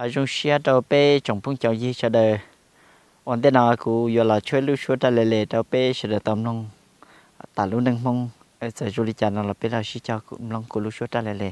Zoo siab rau peb tsoom phooj cov ywg sawv daws. Ua ntej no kuv yuav los tshuab lub suab raj le le rau peb sawv daws tau mloog tas lub neej Hmoob. Txawm zoo li cas no los peb los sib cog mloog kuv lub suab raj le le.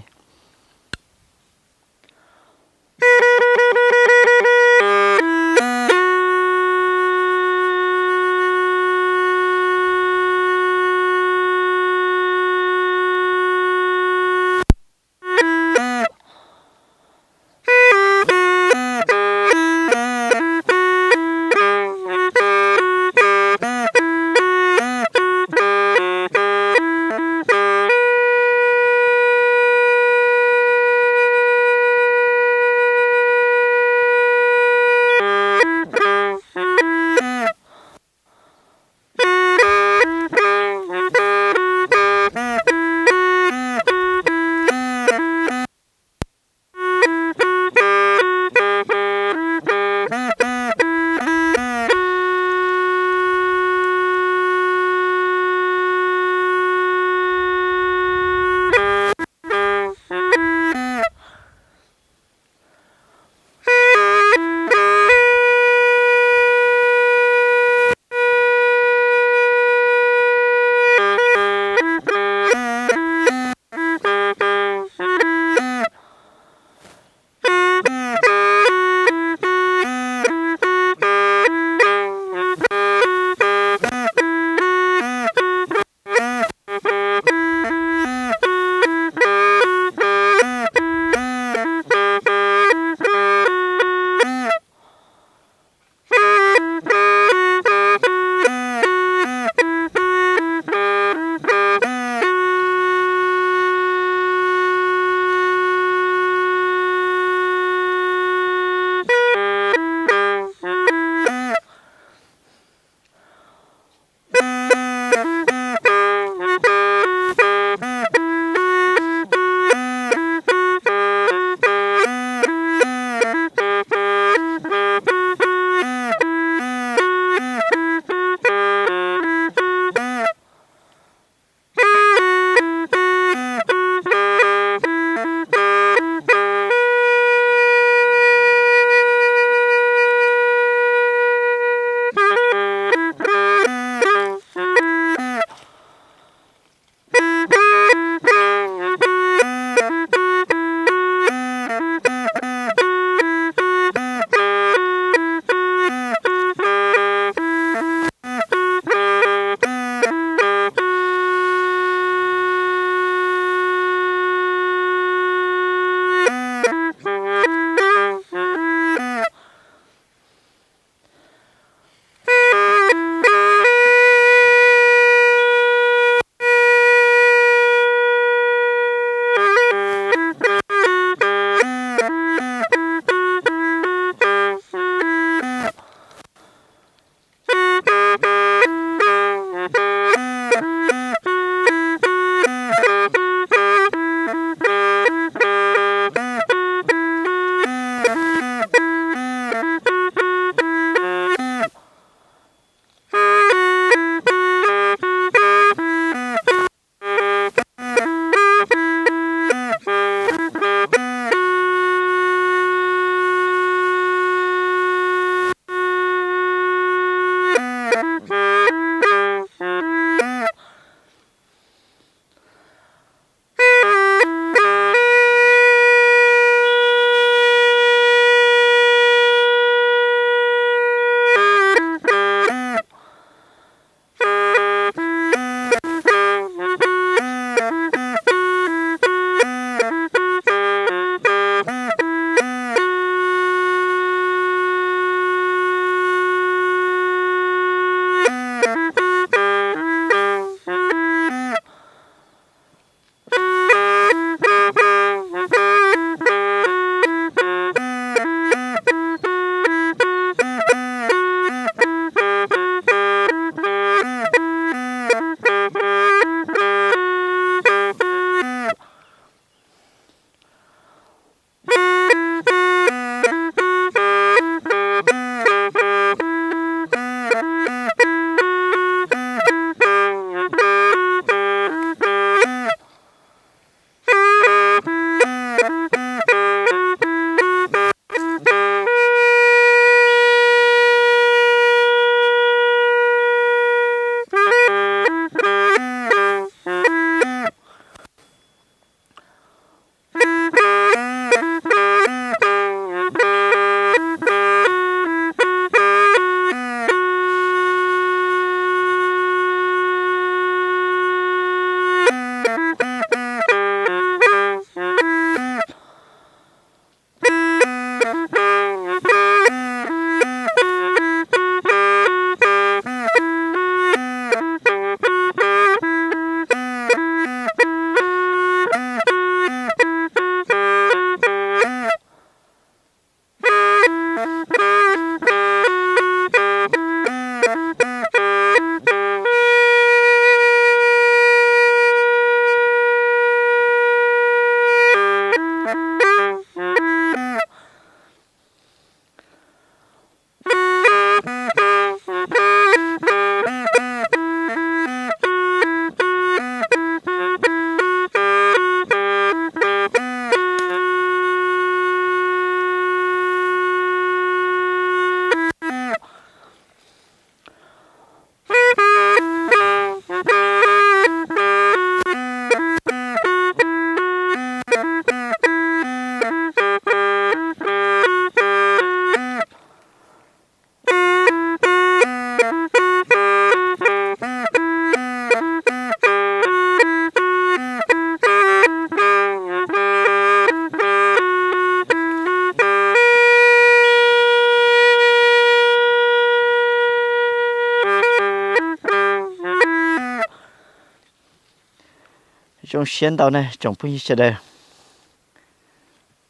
Zoo siab ntau ne tsoom phooj ywg sawv daws.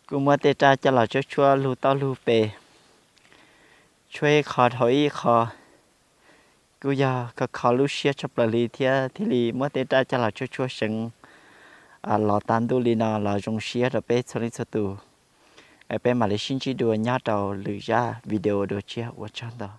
Kuj muab tej raj coj los tshuab tshuab lug tau lug pes, tshuab ib qho dhau ib qho. Kuj yog kho kho lub siab tshaj plaws li thiab thiaj li muab tej raj coj los tshuab tshuab seev los tag ntuj li no los zoo siab rau peb txhua leej txhua tus. Peb mam li sib ntsib dua nyob rau lwm zaj video dua tshiab, ua tsaug ntau.